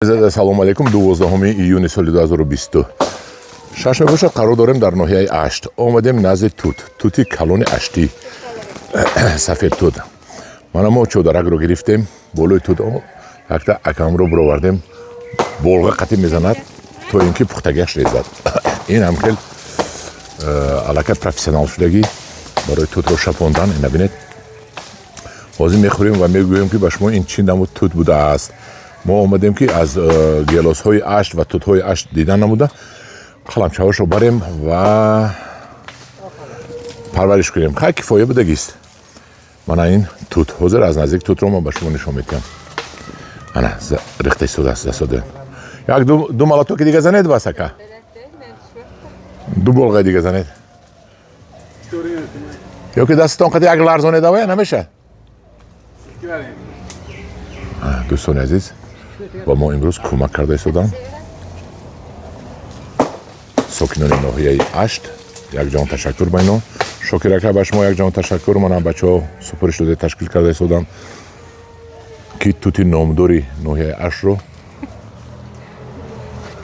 Салому алейкум. 12 июни соли 2026 мебошад. Қарор дорем дар ноҳияи Ашт. Омадем назди тут, тути калони аштӣ, сафед тут. Мана мо чодаракро гирифтем, болои тут якта акамро бировардем, болға қатӣ мезанад, то ин ки пухтагиаш резад. Ин ҳам хел аллакай профессионал шудагӣ барои тутро шапондан. Ина бинед, ҳозир мехӯрем ва мегӯем, ки ба шумо ин чӣ намуд тут будааст. Мо омадем, ки аз гелосҳои Ашт ва тутҳои Ашт дидан намуда, қаламчаҳошро барем ва парвариш кунем. Хай, кифоя будагист. Мана ин тут, ҳозир аз наздик тутро ман ба шумо нишон медиҳам. Ана рехта истодааст засода. Як ду малатоки дига занед, бас, ака, ду болғаи дига занед ё ки дастатон қати як ларзонед, авая намешавад. Дӯстони азиз, ба мо имрӯз кӯмак карда истоданд сокинони ноҳияи Ашт. Якҷон ташаккур ба ино. Шокир ака, ба шумо якҷон ташаккур. Манам бачаҳо супориш дода ташкил карда истоданд, ки тути номдори ноҳияи Аштро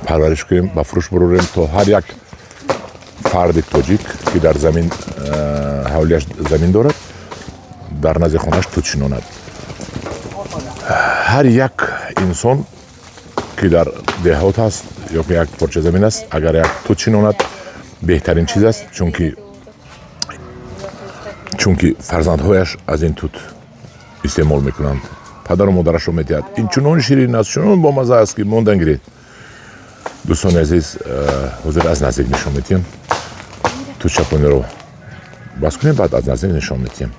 парвариш кунем, ба фурӯш бурорем, то ҳар як фарди тоҷик, ки дар замин ҳавлиаш замин дорад, дар назди хонааш тут шинонад. Ҳар як инсон, ки дар деҳот аст ё ки як порча замин аст, агар як тут шинонад, беҳтарин чиз аст, чунки фарзандҳояш аз ин тут истеъмол мекунанд, падару модарашро медиҳад. Ин чунон ширин аст, чунон бомазза аст, ки мондан гиред. Дӯстони азиз, ҳозир аз наздик нишон медиҳем. Тутчапониро бас кунем, баъд аз наздик нишон медиҳем.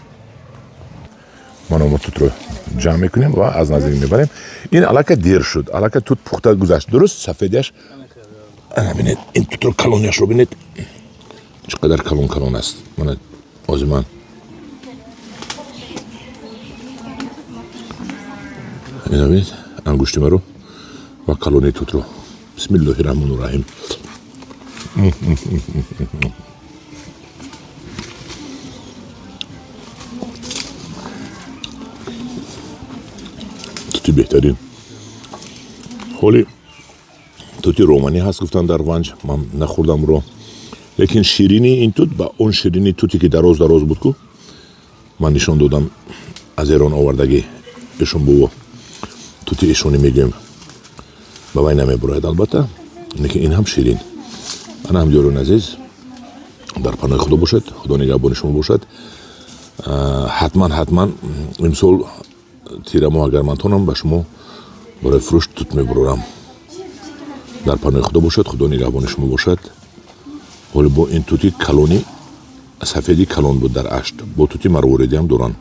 Мана мо тутро ҷамъ мекунем ва аз наздик мебарем. Ин аллакай дер шуд, аллакай тут пухта гузашт, дуруст сафедияш. Ана бинед, ин тутро, калонияшро бинед, чӣ қадар калон калон аст. Мана ҳозир ман ина бинед, ангушти маро ва калони тутро. Бисмиллоҳи раҳмону раҳим. Тути беҳтарин. Ҳоли тути романӣ ҳаст, гуфтанд, дар Ванҷ. Ман нахӯрдам ро, лекин ширинии ин тут ба он ширинии туте, ки дароз дароз буд ку, ман нишон додам, аз Эрон овардагӣ эшон буво, тути эшонӣ мегӯем, ба вай намебурояд албатта, лекин ин ҳам ширин. Ана, ҳамдиёрони азиз, дар паноҳи Худо бошад, Худо нигаҳбони шумо бошад. Ҳатман, ҳатман имсол тирамоҳ, агар ман тонам, ба шумо барои фурӯш тут мебурорам. Дар паноҳи Худо бошад, Худо нигаҳбони шумо бошад. Ҳоло бо ин тути калони сафеди калон буд дар Ашт, бо тути марворидиам доранд.